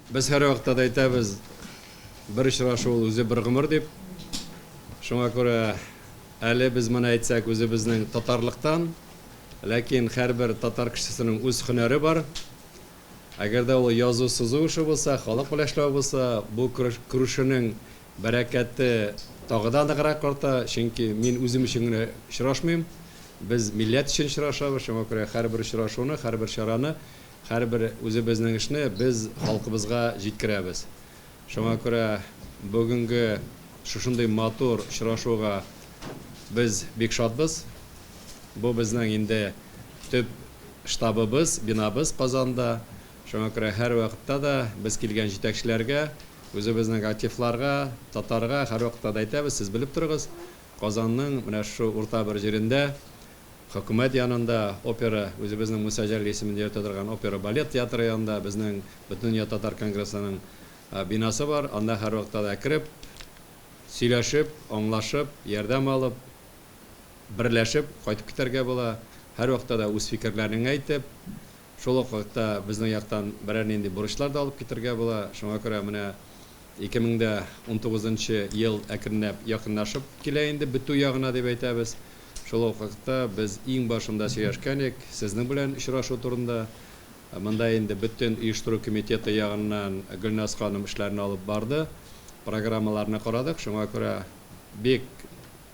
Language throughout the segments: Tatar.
Без һәрвакытта да әйтәбез, бер очрашу ул үзе бер гомер дип. Шуңа күрә әле без моны әйтсәк үзебезнең татарлыктан, ләкин һәрбер татар кешесенең үз һөнәре бар. Әгәр дә ул язу-сызу эше булса, халык белән эшләү булса, бу күрешүнең бәрәкәте тагы да ныграк арта, чөнки мин үзем өчен генә очрашмыйм, без милләт өчен очрашабыз, шуңа күрә һәрбер очрашуны, һәрбер чараны, һәрбер үзебезнең эшне без халкыбызга җиткерәбез. Шуңа күрә бүгенге шушындый матур очрашуга без бик шатбыз. Бу безнең инде төп штабыбыз, бинабыз Казанда. Шуңа күрә һәрвакытта да без килгән җитәкчеләргә, үзебезнең активларга, татарга һәрвакытта да әйтәбез, сез белеп торыгыз, Казанның менә шушы урта бер җирендә, хөкүмәт янында, опера, үзебезнең Муса Җәлил исемен йөртә торган опера-балет театры янында безнең Бөтендөнья татар конгрессының бинасы бар. Анда һәрвакытта да кереп, сөйләшеп, аңлашып, ярдәм алып, берләшеп кайтып китәргә була. Һәрвакытта да үз фикерләреңне әйтеп, шул ук вакытта безнең яктан берәр нинди бурычлар да алып китергә була. Шуңа күрә менә 2019 нчы ел әкренләп якынлашып килә инде, бетү ягына дип әйтәбез. Шул ук вакытта без иң башында сөйләшкән идек сезнең белән очрашу турында. Монда инде бөтен оештыру комитеты ягыннан Гөлназ ханым эшләрне алып барды. Программаларны карадык. Шуңа күрә бик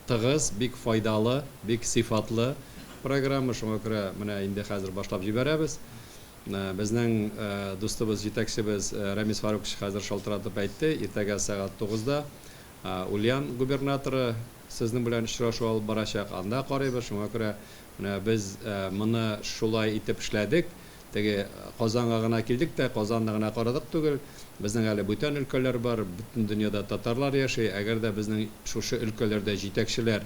тыгыз, бик файдалы, бик сыйфатлы программа. Шуңа күрә менә инде хәзер башлап җибәрәбез. Безнең дустыбыз, җитәкчебез Рәмис Фарукович хәзер шалтыратып әйтте, иртәгә сәгать тугызда Ульян губернаторы сезнең белән очрашу алып барачак, анда карыйбыз. Шуңа күрә менә без моны шулай итеп эшләдек. Теге Казанга гына килдек тә, Казанны гына карадык түгел. Безнең әле бүтән өлкәләр бар, бөтен дөньяда татарлар яши. Әгәр дә безнең шушы өлкәләрдә җитәкчеләр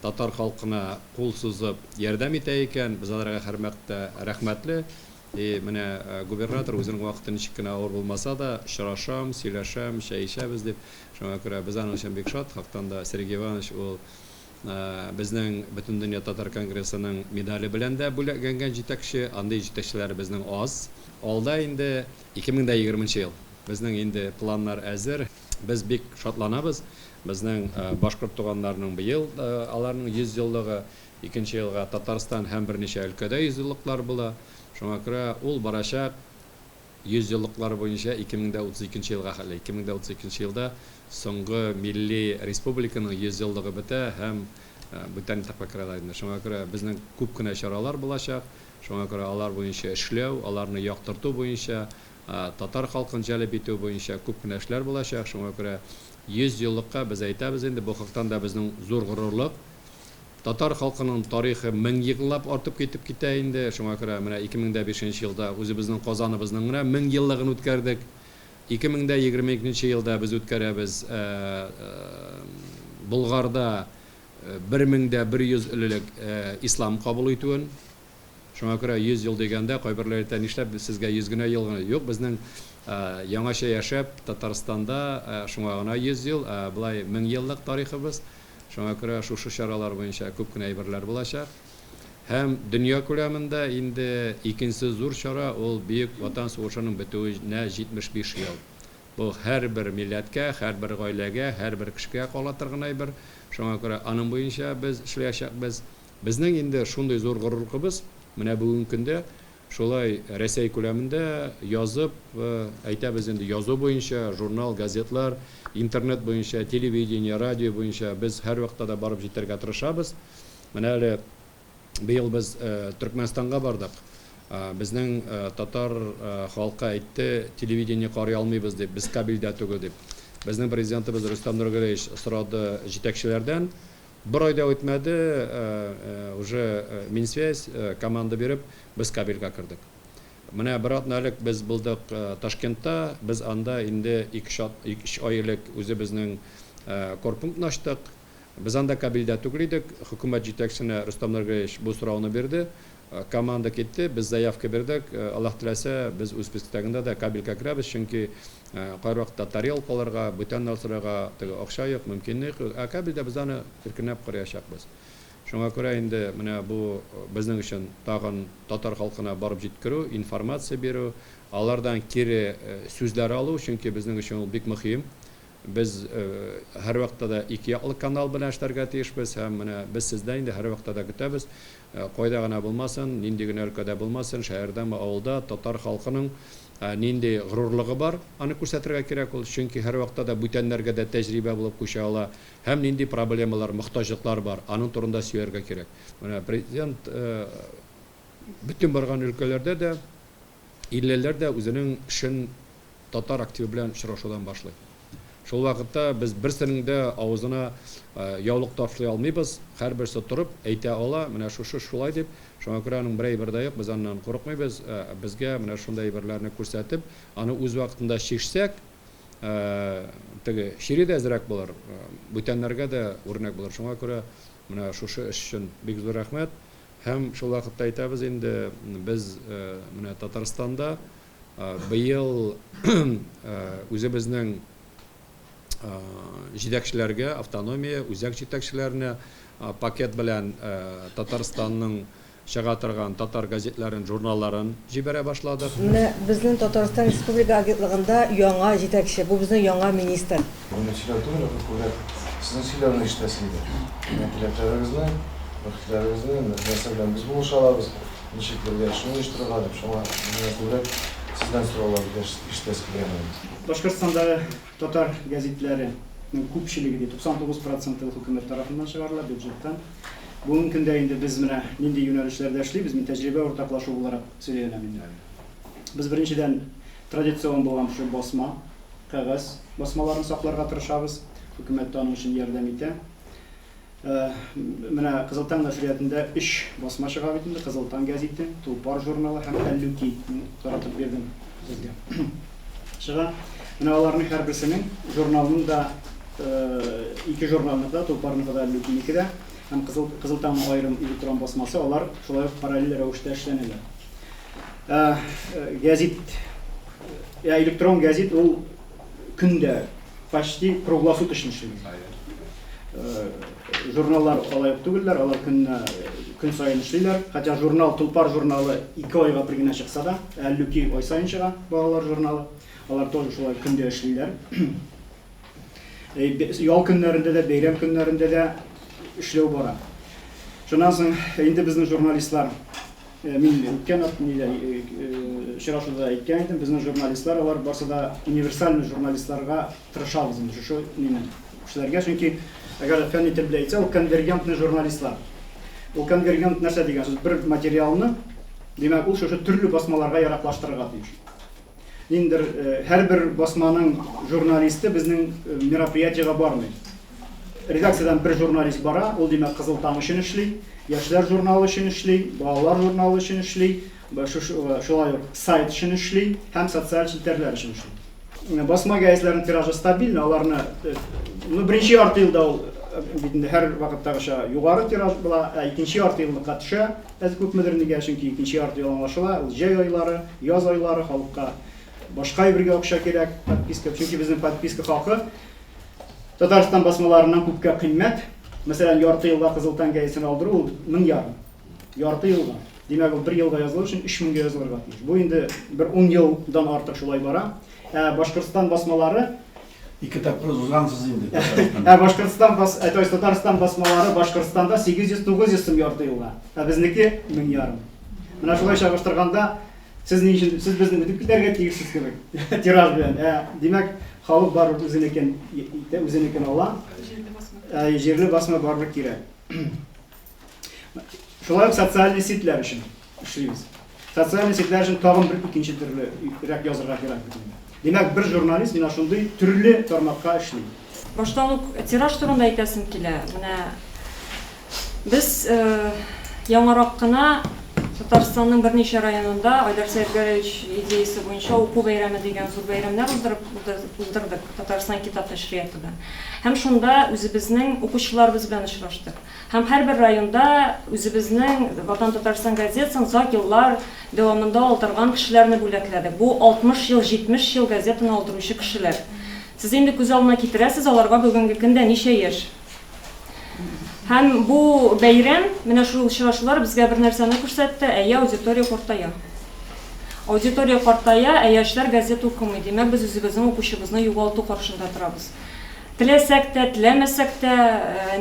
татар халкына кул сузып ярдәм итә икән, без аларга һәрвакытта рәхмәтле. И менә губернатор үзенең вакыты ничек кенә авыр булмаса да, очрашам, сөйләшәм, чәй эчәбез дип. Шуңа күрә без аның өчен бик шат. Хактан да Сергей Иванович ул Безнең Бөтендөнья татар конгрессының медале белән дә бүләкләнгән җитәкче. Андый җитәкчеләр безнең аз. Алда инде 2020 нче ел. Безнең инде планнар әзер. Без бик шатланабыз. Безнең башкорт туганнарның быел аларның 100 еллыгы, икенче елга Татарстан һәм берничә өлкәдә йөзеллыклар була. Шуңа күрә ул барачак. 100 еллыклар буенча 2032 нче елга хәтле. 2032 нче елда соңгы милли республиканың 100 еллыгы бетә һәм бүтән этапка керәләр инде. Шуңа күрә безнең күп кенә чаралар булачак. Шуңа күрә алар буенча эшләү, аларны яктырту буенча, татар халкын җәлеп итү буенча күп кенә эшләр булачак. Шуңа күрә 100 еллыкка без әйтәбез инде, бу хактан да безнең зур горурлык. Татар халкының тарихы 1000 еллап артып китеп китә инде. Шуңа күрә менә 2005 нче елда үзебезнең Казаныбызның менә 1000 еллыгын үткәрдек. 2022 нче елда без үткәрәбез Болгарда 1100 элелек ислам кабул итүен. Шуңа күрә 100 ел дигәндә, кайберләр әйтә, нишләп сезгә 100 генә ел гына? Юк, безнең яңача яшәп, Татарстанда шуңа гына 100 ел, ә болай 1000 еллык тарихыбыз. Шуңа күрә шушы чаралар буенча күп кенә әйберләр булачак. Һәм дөнья күләмендә инде икенче зур чара, ул Бөек Ватан сугышының бетүенә 75 ел. Бу һәрбер милләткә, һәрбер гаиләгә, һәрбер кешегә кала торган әйбер. Шуңа күрә аның буенча без эшләячәкбез. Безнең инде шундый зур горурлыгыбыз, менә бүгенге көндә шулай Рәсәй күләмендә язып, әйтәбез инде, язу буенча, журнал, газетлар, интернет буенча, телевидение, радио буенча без һәрвакытта да барып җитәргә тырышабыз. Менә әле быел без Төркмәнстанга бардык. Безнең татар халкы әйтте, телевидение карый алмыйбыз дип, без кабельдә түгел дип. Безнең президентыбыз Рөстәм Нургалиевич сорады җитәкчеләрдән, Бер ай да үтмәде, уже Минсвязь команда биреп, без кабельгә кердек. Менә бер атна элек без булдык Ташкентта, без анда инде ике-өч ай элек үзебезнең корпунктны ачтык. Без анда кабельдә түгел идек, хөкүмәт җитәкчесенә Рөстәм Нургалиевич бу сорауны бирде. Команда китте, без заявка бирдек. Аллаһ теләсә, без үз списоктагында да кабельгә керәбез, чөнки кайвакытта тарелкаларга, бүтән нәрсәләргә теге акча юк, мөмкинлек юк. Ә кабельдә без аны иркенләп карыячакбыз. Шуңа күрә инде менә бу безнең өчен тагын татар халкына барып җиткерү, информация бирү, алардан кире сүзләр алу, чөнки безнең өчен ул бик мөһим. Без һәрвакытта да ике яклы канал белән эшләргә тиешбез һәм менә без сездән инде һәрвакытта да көтәбез, кайда гына булмасын, нинди генә өлкәдә булмасын, шәһәрдәме, авылда, татар халкының нинди горурлыгы бар, аны күрсәтергә кирәк ул, чөнки һәрвакытта да бүтәннәргә дә тәҗрибә булып күчә ала, һәм нинди проблемалар, мохтаҗлыклар бар, аның турында сөйләргә кирәк. Менә Президент бөтен барган өлкәләрдә дә, иллеләр дә үзенең эшен татар активы белән очрашудан башлый. Шул вакытта без берсенең дә авызына яулык ташлый алмыйбыз, һәрберсе торып әйтә ала, менә шушы шулай дип. Шуңа күрә аның бер әйбер дә юк, без аннан курыкмыйбыз. Безгә менә шундый әйберләрне күрсәтеп, аны үз вакытында чишсәк, теге чире дә әзрәк булыр, бүтәннәргә дә үрнәк булыр. Шуңа күрә менә шушы эш өчен бик зур рәхмәт. Һәм шул вакытта әйтәбез инде, без менә Татарстанда быел үзебезнең җитәкчеләргә, автономия, үзәк җитәкчеләренә пакет белән Татарстанның чыга торган татар газетларын, журналларын җибәрә башладык. Менә безнең Татарстан Республика агентлыгында яңа җитәкче, бу безнең яңа министр. Мине сөйләү түгел, ә күбрәк сезнең сөйләүне ишетәсе иде. Менә теләкләрегезне, бәхетләрегезне, нәрсә белән без булыша алабыз, ничек бергә эшне оештырырга дип, шуңа менә күбрәк сездән сораулар ишетәсе килгән иде. Башкортстандагы татар гәзитләренең күпчелеге, ди, 99 проценты ул хөкүмәт тарафыннан чыгарыла, бюджеттан. Бүгенге көндә инде без менә нинди юнәлешләрдә эшлибез, мин тәҗрибә уртаклашу буларак сөйли алам инде. Без беренчедән традицион булган шушы басма, кәгазь басмаларын сакларга тырышабыз. Хөкүмәт тә аның өчен ярдәм итә. Менә Кызыл таң нәшриятында өч басма чыга бит инде, Кызыл таң гәзите, Тулпар журналы һәм Әллүки таратып бирдем сезгә. Чыга. Менә аларның һәрберсенең журналның да ике журналныкы да, Тулпарныкы да, Әллүкинеке дә һәм Кызыл Кызыл таңның аерым электрон басмасы, алар шулай ук параллель рәвештә эшләнәләр. Гәзит, электрон гәзит ул көндә почти круглосуточно эшлибез. Журналлар алай ук түгелләр, алар көнне көн саен эшлиләр. Хотя журнал, Тулпар журналы ике айга бер генә чыкса да, Әллүки ай саен чыга, балалар журналы. Алар тоже шулай көндә эшлиләр. Ял көннәрендә дә, бәйрәм көннәрендә дә эшләү бара. Шуннан соң инде безнең журналистлар Мин үткән нидә очрашуда әйткән идем, безнең журналистлар алар барсы да универсальный журналистларга тырышабыз инде шушы мине эшләргә, чөнки әгәр фәнни тел белән әйтсә, ул конвергентный журналистлар. Ул конвергент нәрсә дигән сүз? Бер материалны, димәк, ул шушы төрле басмаларга яраклаштырырга тиеш. Ниндер һәрбер басманың журналисты безнең мероприятиегә бармый. Редакциядән бер журналист бара, ул димәк Кызыл таң өчен эшли, Яшьләр журналы өчен эшли, балалар журналы өчен эшли, шулай ук сайт өчен эшли һәм социаль челтәрләр өчен эшли. Басма гәзитләрнең тиражы стабильный, аларны ну, беренче ярты елда ул бит инде һәр вакыттагыча югары тираж була, ә икенче ярты еллыкка төшә. Әз күпмедер нигә, чөнки икенче ярты ел аңлашыла, ул җәй айлары, яз айлары, халыкка башка әйбергә акча кирәк, подписка, чөнки безнең подписка хакы Татарстан басмаларыннан күпкә кыйммәт. Мәсәлән, ярты елга Кызыл таң гәзитен алдыру ул 1500. Ярты елга. Димәк, ул бер елга язылу өчен 3000гә язылырга тиеш. Бу инде бер 10 елдан артык шулай бара. Ә Башкортстан басмалары Ике тапкыр узгансыз инде. Ә Башкортстан бас, ә, то есть Татарстан басмалары Башкортстанда 800-900 сум ярты елга. Ә безнеке 1500. Менә шулай чагыштырганда, сез ни өчен сез безне үтеп китәргә тиешсез кебек тираж белән. Ә, димәк, халык барыбер үзенекен итә, үзенекен ала. Җирле басма. Ә, җирле басма барыбер кирәк. Шулай ук социальный сетьләр өчен эшлибез. Социальный сетьләр өчен тагын бер икенче төрле рәк язырга кирәк бит инде. Димәк, бер журналист менә шундый төрле тармакка эшли. Баштан ук тираж турында әйтәсем килә. Менә без яңарак кына Татарстанның берничә районында Айдар Сәетгәрәевич идеясе буенча уку бәйрәме дигән зур бәйрәмнәр уздырып уздырдык Татарстан китап нәшрияты белән. Һәм шунда үзебезнең укучыларыбыз белән очраштык. Һәм һәрбер районда үзебезнең Ватан Татарстан газетасын озак еллар дәвамында алдырган кешеләрне бүләкләдек. Бу 60 ел, 70 ел газетаны алдыручы кешеләр. Сез инде күз алдына китерәсез, аларга бүгенге көндә ничә яшь? Һәм бу бәйрәм, менә шул очрашулар безгә бер нәрсәне күрсәтте, әйе, аудитория картая. Аудитория картая, ә яшьләр газета укымый. Димәк, без үзебезнең укучыбызны югалту каршында торабыз. Теләсәк тә, теләмәсәк тә,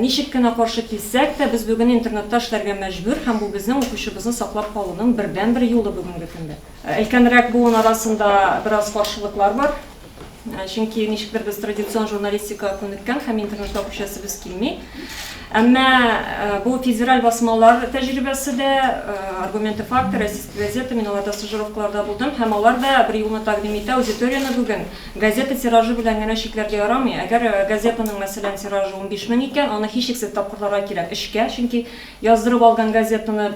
ничек кенә каршы килсәк тә, без бүген интернетта эшләргә мәҗбүр һәм бу безнең укучыбызны саклап калуның бердәнбер юлы бүгенге көндә. Өлкәнрәк буын арасында бераз каршылыклар бар. Чөнки ничектер без традицион журналистикага күнеккән һәм интернетка күчәсебез килми. Әмма бу федераль басмалар тәҗрибәсе дә, Аргументы факты, Российская газета, мин аларда стажировкаларда булдым һәм алар да бер юлны тәкъдим итә, аудиторияне бүген газета тиражы белән генә чикләргә ярамый. Әгәр газетаның, мәсәлән, тиражы 15 мең икән, аны һичшиксез тапкырларга кирәк өчкә, чөнки Яздырып алган газетаны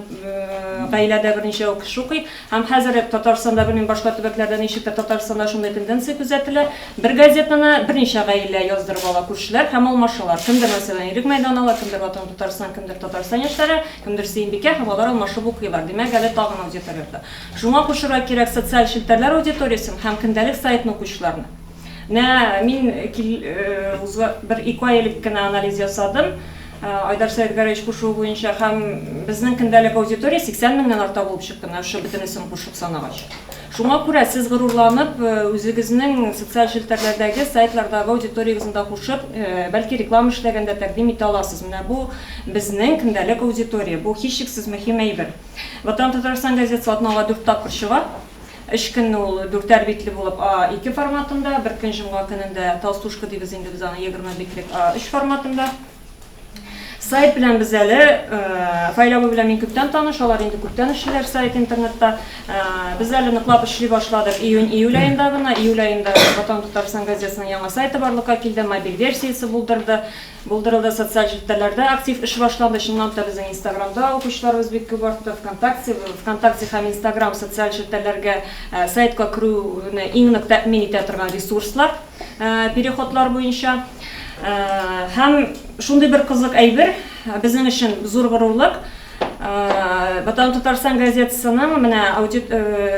гаиләдә берничә кеше укый. Һәм хәзер Татарстанда, белмим, башка төбәкләрдә ничектер, Татарстанда шундый тенденция күзәтелә. Бер газетаны берничә гаилә яздырып ала, күршеләр һәм алмашалар. Кемдер, мәсәлән, Ирек мәйданы ала, кемдер Ватан Татарстан, кемдер Татарстан яшьләре, кемдер Сөембикә һәм алар алмашып укыйлар. Димәк, әле тагын аудитория арта. Шуңа кушырга кирәк социаль челтәрләр аудиториясен һәм көндәлек сайтны укучыларны. Менә мин кил, узга бер-ике ай элек кенә анализ ясадым. Айдар Сәетгәрәевич кушуы буенча һәм безнең көндәлек аудитория 80 меңнән арта булып чыкты, менә шушы бөтенесен кушып санагач. Шуңа күрә сез горурланып, үзегезнең социаль челтәрләрдәге, сайтлардагы аудиториягезне дә кушып, бәлки реклама эшләгәндә тәкъдим итә аласыз. Менә бу безнең көндәлек аудитория, бу һичшиксез мөһим әйбер. Ватан Татарстан газетасы атнага дүрт тапкыр чыга. Өч көнне ул дүртәр битле булып А2 форматында, бер көн җомга көнендә толстушка дибез инде без аны 20 битлек А3 форматында. Сайт белән без әле, Фаил абый белән мин күптән таныш, алар инде күптән эшлиләр сайт интернетта. Без әле ныклап эшли башладык июнь-июль аенда гына. Июль аенда Ватан Татарстан газетасының яңа сайты барлыкка килде, мобиль версиясе булдырды. Булдырылды, социаль челтәрләрдә актив эш башланды. Чыннан та безнең Инстаграмда укучыларыбыз бик күп артты. Вконтакте, Вконтакте һәм Инстаграм социаль челтәрләргә сайтка керүне иң нык тәэмин итә торган ресурслар, переходлар буенча. Һәм шундый бер кызык әйбер, безнең өчен зур горурлык, Ватан Татарстан газетасының менә аудит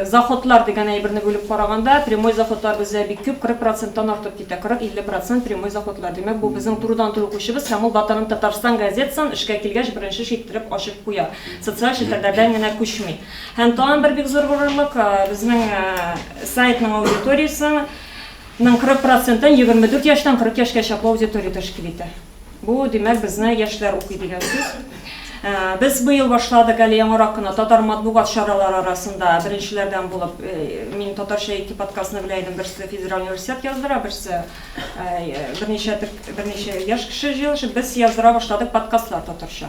заходлар дигән әйберне бүлеп караганда, прямой заходлар бездә бик күп, 40 проценттан артып китә, 40-50 процент прямой заходлар. Димәк, бу безнең турыдан-туры укучыбыз һәм ул Ватаным Татарстан газетасын эшкә килгәч беренче эш иттереп ачып куя. Социаль челтәрләрдән генә күчми. Һәм тагын бер бик зур горурлык, безнең сайтның аудиториясе ның 40 процентын 24 яшьтән 40 яшькә чаклы аудитория тәшкил итә. Бу, димәк, безне яшьләр укый дигән сүз. Без быел башладык әле яңарак кына татар матбугат чаралары арасында беренчеләрдән булып, мин татарча ике подкастны белә идем, берсе Федераль университет яздыра, берсе берничә берничә яшь кеше җыелышып, без яздыра башладык подкастлар татарча.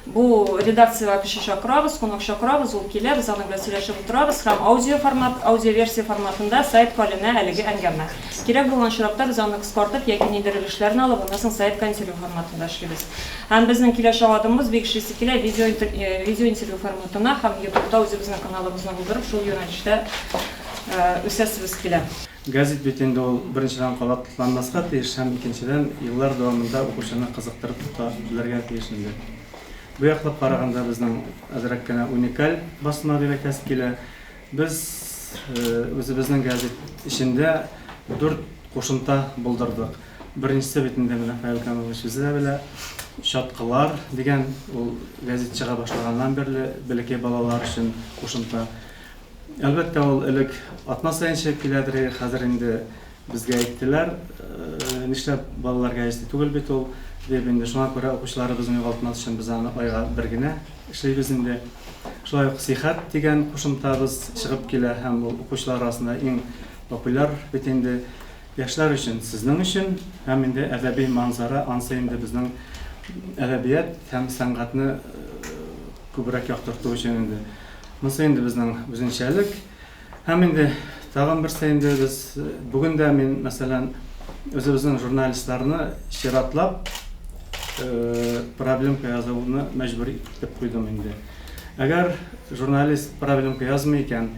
Бу редакциягә кеше чакырабыз, кунак чакырабыз, ул килә, без аның белән сөйләшеп утырабыз һәм аудио формат, аудиоверсия форматында сайтка эленә әлеге әңгәмә. Кирәк булган очракта без аны кыскартып яки ниндидер өлешләрен алып, аннан соң сайтка интервью форматында эшлибез. Һәм безнең киләчәк адымыбыз, бик эшлисе килә, видео видеоинтервью форматына һәм ютубта үзебезнең каналыбызны булдырып, шул юнәлештә үсәсебез килә. Гәзит бит инде ул, беренчедән, кабатланмаска тиеш һәм, икенчедән, еллар дәвамында укучыны кызыктырып тота белергә тиеш инде. Бу яклап караганда, безнең әзрәк кенә уникаль басма дип әйтәсе килә. Без үзебезнең гәзит эчендә дүрт кушымта булдырдык. Беренчесе бит инде менә Фаил Камилович үзе дә белә, Чаткылар дигән, ул гәзит чыга башлаганнан бирле бәләкәй балалар өчен кушымта. Әлбәттә, ул элек атна саен чыгып киләдер иде, хәзер инде безгә әйттеләр, нишләп балалар гәҗите түгел бит ул, дип инде шуңа күрә укучыларыбызны югалтмас өчен без аны айга бер генә эшлибез инде. Шулай ук Сихәт дигән кушымтабыз чыгып килә һәм ул укучылар арасында иң популяр бит инде. Яшьләр өчен, сезнең өчен һәм инде әдәби манзара, ансы инде безнең әдәбият һәм сәнгатьне күбрәк яктырту өчен инде. Монысы инде безнең үзенчәлек. Һәм инде тагын берсе инде без бүген дә мин, мәсәлән, үзебезнең журналистларны чиратлап проблемка язуны мәҗбүр итеп куйдым инде. Әгәр журналист проблемка язмый икән,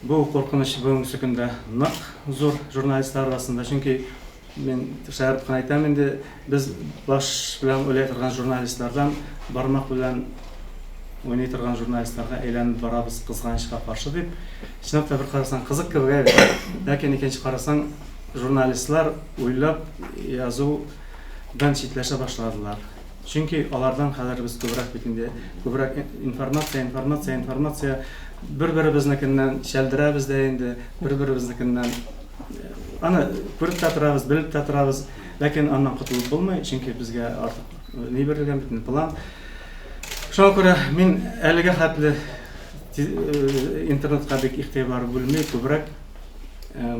бу куркыныч бүгенге көндә нык зур журналистлар арасында, чөнки Мин шаярып кына әйтәм инде, без баш белән уйлый торган журналистлардан бармак белән уйный торган журналистларга әйләнеп барабыз, кызганычка каршы дип. Чынлап та бер карасаң кызык кебек әйбер, ләкин икенче карасаң, журналистлар уйлап язудан читләшә башладылар. Чөнки алардан хәзер без күбрәк бит инде, күбрәк информация, информация, информация. Бер-беребезнекеннән чәлдерәбез дә инде, бер-беребезнекеннән аны күреп тә торабыз, белеп тә торабыз. Ләкин аннан котылып булмый, чөнки безгә артык ни бирелгән бит инде план. Шуңа күрә мин әлегә хәтле интернетка бик игътибар бүлми, күбрәк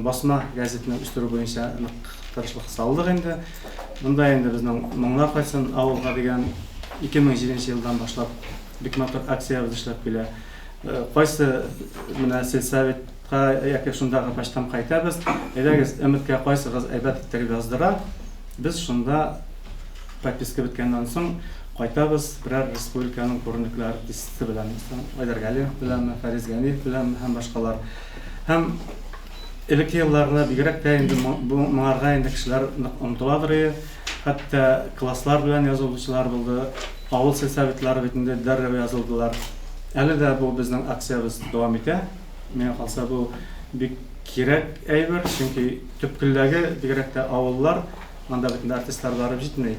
басма газетны үстерү буенча нык тырышлык салдык инде. Монда инде безнең Моңнар кайтсын авылга дигән 2007 елдан башлап бик матур акциябез эшләп килә. Кайсы менә сельсоветка яки шундагы почтамка әйтәбез, әйдәгез, Өметкә кайсыгыз әйбәт иттереп яздыра, без шунда подписка беткәннән соң кайтабыз берәр республиканың күренекле артисты белән, Айдар Галимов беләнме, Фәрис Ганиев беләнме һәм башкалар. Һәм элекке елларда бигрәк тә инде бу моңарга инде кешеләр нык омтыладыр иде. Хәтта класслар белән язылучылар булды, авыл сельсоветлары бит инде дәррәү язылдылар. Әле дә бу безнең акциябез дәвам итә. Миңа калса, бу бик кирәк әйбер, чөнки төпкелдәге, бигрәк тә авыллар, анда бит инде артистлар барып җитми.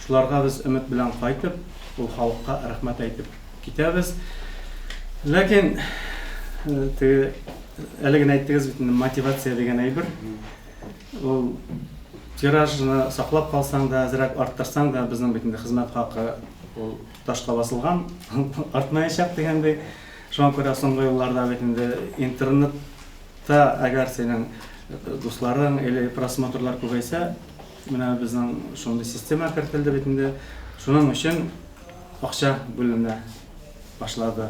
Шуларга без өмет белән кайтып, ул халыкка рәхмәт әйтеп китәбез. Ләкин теге әле генә әйттегез бит инде мотивация дигән әйбер. Ул тиражны саклап калсаң да, әзрәк арттырсаң да, безнең бит инде хезмәт хакы ул ташка басылган, артмаячак дигәндәй. Шуңа күрә соңгы елларда бит инде интернетта әгәр синең дусларың или просмотрлар күбәйсә, менә безнең шундый система кертелде бит инде. Шуның өчен акча бүленә башлады.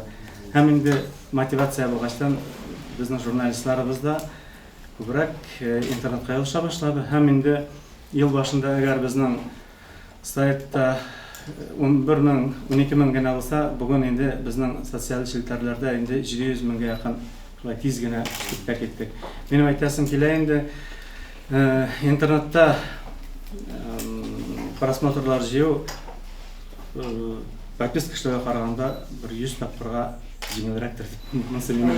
Һәм инде мотивация булгачтан безнең журналистларыбыз да күбрәк интернетка языша башлады. Һәм инде ел башында әгәр безнең сайтта 11 мең, 12 мең генә булса, бүген инде безнең социаль челтәрләрдә инде 700 меңгә якын шулай тиз генә үсеп тә киттек. Минем әйтәсем килә инде, интернетта просмотрлар җыю подписка эшләүгә караганда бер 100 тапкырга җиңелрәктер дип. Монысы минем,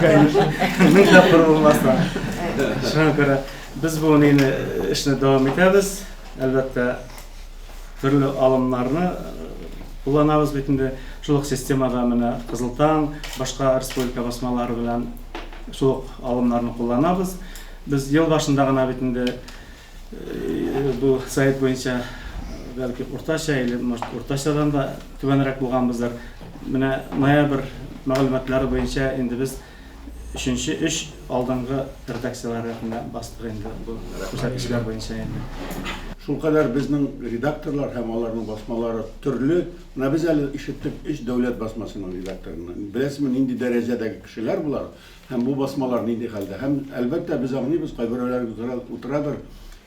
конечно, 1000 тапкыр булмаса. Шуңа күрә без бу нигне эшне дәвам итәбез. Әлбәттә, төрле алымнарны кулланабыз бит инде. Шул ук системада менә Кызыл таң, башка республика басмалары белән шул ук алымнарны кулланабыз. Без ел башында гына бит инде бу сайт буенча бәлки уртача или может уртачадан да түбәнрәк булганбыздыр. Менә ноябрь мәгълүматлары буенча инде без өченче өч алдынгы редакцияләр рәтенә бастык инде бу күрсәткечләр буенча инде. Шулкадәр безнең редакторлар һәм аларның басмалары төрле. Менә без әле ишеттек өч дәүләт басмасының редакторыннан. Беләсезме, нинди дәрәҗәдәге кешеләр болар? Һәм бу басмалар нинди хәлдә? Һәм, әлбәттә, без аңлыйбыз, кайберәүләр утырадыр,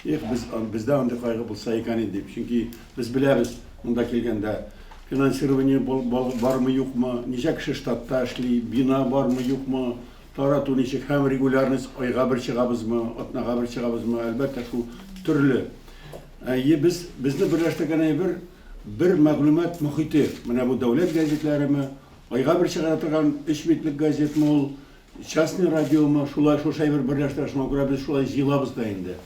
Эх, без, бездә андый кайгы булса икән инде, дип. Чөнки без беләбез, монда килгәндә, финансирование бармы-юкмы, ничә кеше штатта эшли, бина бармы-юкмы, тарату ничек һәм регулярность, айга бер чыгабызмы, атнага бер чыгабызмы, әлбәттә, шул төрле. Әйе, без, безне берләштергән әйбер, бер мәгълүмат мохите. Менә бу дәүләт гәзитләреме, Айга бер чыгара торган өч битлек газетмы ул, частный радиомы, шулай шушы әйбер берләштерә, шуңа күрә без шулай җыелабыз да инде.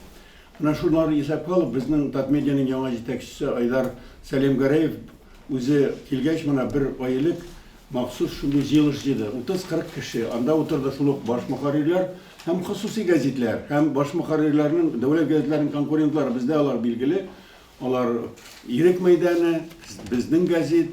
Менә шуларны исәпкә алып, безнең Татмедианың яңа җитәкчесе Айдар Сәлимгәрәев үзе килгәч, менә бер ай элек махсус шундый җыелыш җыйды. 30-40 кеше анда утырды, шул ук баш мөхәррирләр һәм хосусый гәзитләр, һәм баш мөхәррирләрнең, дәүләт гәзитләренең конкурентлары, бездә алар билгеле, алар Ирек мәйданы, Безнең гәзит,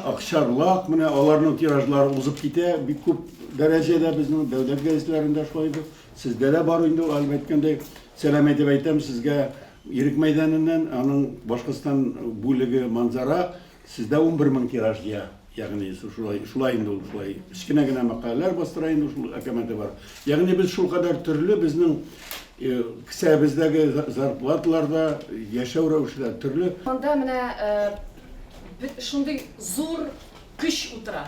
Акчарлак, менә аларның тиражлары узып китә бик күп дәрәҗәдә безнең дәүләт гәзитләрендә шулай бит. Сездә дә бар инде ул, әлбәттә әйткәндәй, сәлам әйтеп әйтәм сезгә Ирек мәйданыннан, аның Башкортстан бүлеге Манзара, сездә 11 мең тираж җыя. Ягъни шулай, шулай инде ул, шулай кечкенә генә мәкаләләр бастыра инде шул әкәмәте бар. Ягъни без шулкадәр төрле безнең э, кесәбездәге зарплаталар да, яшәү рәвеше дә төрле. Монда менә э, шундый зур көч утыра.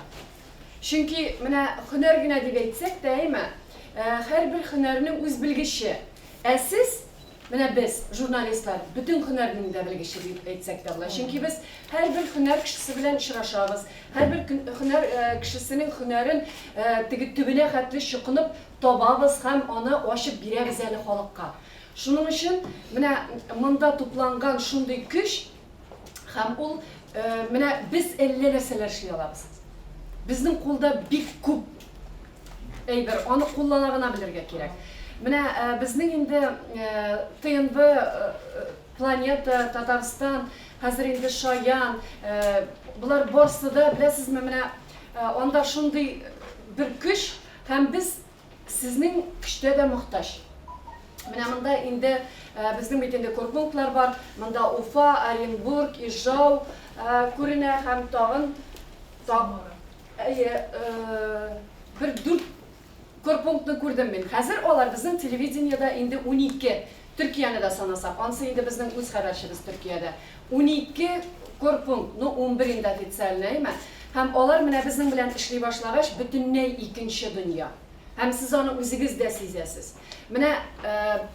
Чөнки менә һөнәр генә дип әйтсәк тә, әйме, һәрбер һөнәрнең үз белгече. Ә сез, менә без, журналистлар, бөтен һөнәрнең дә белгече дип әйтсәк тә була. Чөнки без һәрбер һөнәр кешесе белән очрашабыз, һәрбер һөнәр кешесенең һөнәрен теге төбенә хәтле чокынып табабыз һәм аны ачып бирәбез әле халыкка. Шуның өчен менә монда тупланган шундый көч. Һәм ул менә без әллә нәрсәләр эшли алабыз. Безнең кулда бик күп әйбер, аны куллана гына белергә кирәк. Менә безнең инде ТНВ, Планета, Татарстан, хәзер инде Шаян, болар барсы да, беләсезме, менә анда шундый бер көч, һәм без сезнең көчтә дә мохтаҗ. Менә монда инде безнең бит инде корпунктлар бар. Монда Уфа, Оренбург, Ижау күренә һәм тагын әйе, бер дүрт корпунктны күрдем мин. Хәзер алар безнең телевидениедә инде 12, Төркияне дә санасак, ансы инде безнең үз хәбәрчебез Төркиядә. 12 корпункт, ну 11 инде официально, әйме? Һәм алар менә безнең белән эшли башлагач, бөтенләй икенче дөнья. Һәм сез аны үзегез дә сизәсез. Менә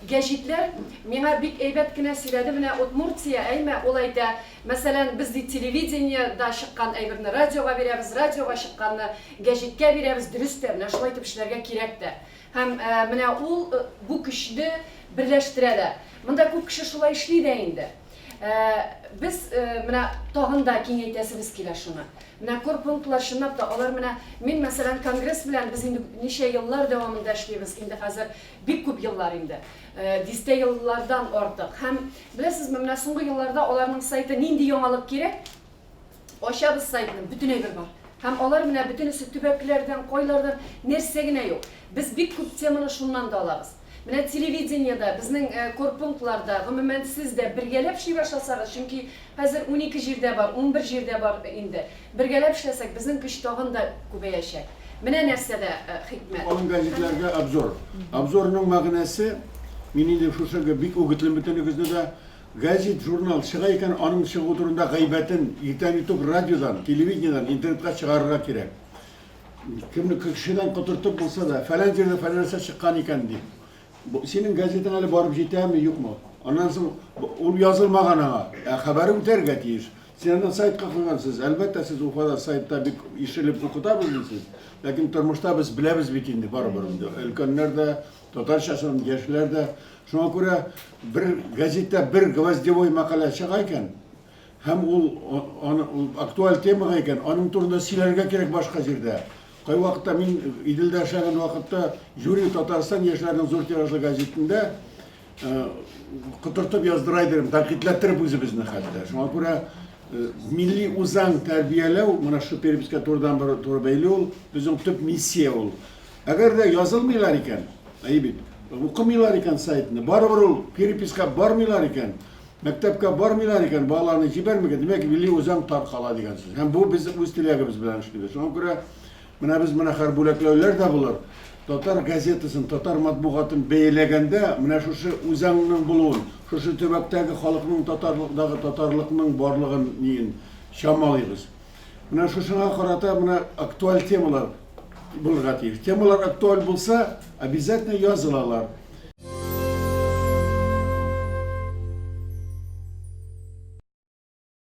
гәҗитләр миңа бик әйбәт кенә сөйләде, менә Удмуртия, әйме, ул әйтә, мәсәлән, без ди телевидениедә чыккан әйберне радиога бирәбез, радиога чыкканны гәҗиткә бирәбез, дөрес тә, менә шулай итеп эшләргә кирәк тә. Һәм менә ул бу көчне берләштерә дә. Монда күп кеше шулай эшли дә инде. Без менә тагын да киңәйтәсебез килә шуны. Менә корпунктлар чынлап та алар менә мин, мәсәлән, конгресс белән без инде ничә еллар дәвамында эшлибез, инде хәзер бик күп еллар инде, дистә еллардан артык. Һәм, беләсезме, менә соңгы елларда аларның сайты нинди яңалык кирәк, ачабыз сайтны, бөтен әйбер бар. Һәм алар менә бөтенесе төбәкләрдән, кайлардан, нәрсә генә юк. Без бик күп теманы шуннан да алабыз. Менә телевидениедә, безнең корпунктларда, гомумән, сез дә бергәләп эшли башласагыз, чөнки хәзер 12 җирдә бар, 11 җирдә бар инде. Бергәләп эшләсәк, безнең көч тагын да күбәячәк. Менә нәрсәдә хикмәт. Калын гәзитләргә обзор. Обзорның мәгънәсе, мин инде шушы бик үгетлим бөтенегезне дә, гәзит, журнал чыга икән, аның чыгу турында гайбәтен иртән иртүк радиодан, телевидениедән, интернетка чыгарырга кирәк. Кемне кешедән котыртып булса да, фәлән җирдә фәлән нәрсә чыккан икән дип. Синең газетаң әле барып җитәме, юкмы? Аннан соң ул язылмаган аңа, ә хәбәре үтәргә тиеш. Син аны сайтка куйгансыз. Әлбәттә, сез Уфада сайтта бик ишелеп укытабыз дисез. Ләкин тормышта без беләбез бит инде барыбер инде. Өлкәннәр дә, татарчасын, яшьләр дә. Шуңа күрә бер газетта бер гвоздевой мәкалә чыга икән, Һәм ул аны ул актуаль темага икән, аның турында сөйләргә кирәк башка җирдә. Кайвакытта мин Иделдә эшләгән вакытта жюри Татарстан яшьләренең зур тиражлы газетында котыртып яздыра идем, тәнкыйтьләттереп үзебезне хәтта. Шуңа күрә милли үзаң тәрбияләү менә шу переписка турыдан бер туры бәйле ул, безнең төп миссия ул. Әгәр дә язылмыйлар икән, әйе бит, укымыйлар икән сайтны, барыбер ул переписка бармыйлар икән, Мәктәпкә бармыйлар икән, балаларны җибәрмикән, димәк, милли үзаң таркала дигән сүз. Һәм бу без үз теләгебез белән эшлибез. Шуңа күрә менә без менә хәзер бүләкләүләр дә булыр. Татар газетасын, татар матбугатын бәяләгәндә менә шушы үзаңның булуын, шушы төбәктәге халыкның татарлыктагы татарлыкның барлыгын ниен чамалыйбыз. Менә шушыңа карата менә актуаль темалар булырга тиеш. Темалар актуаль булса, обязательно язылалар.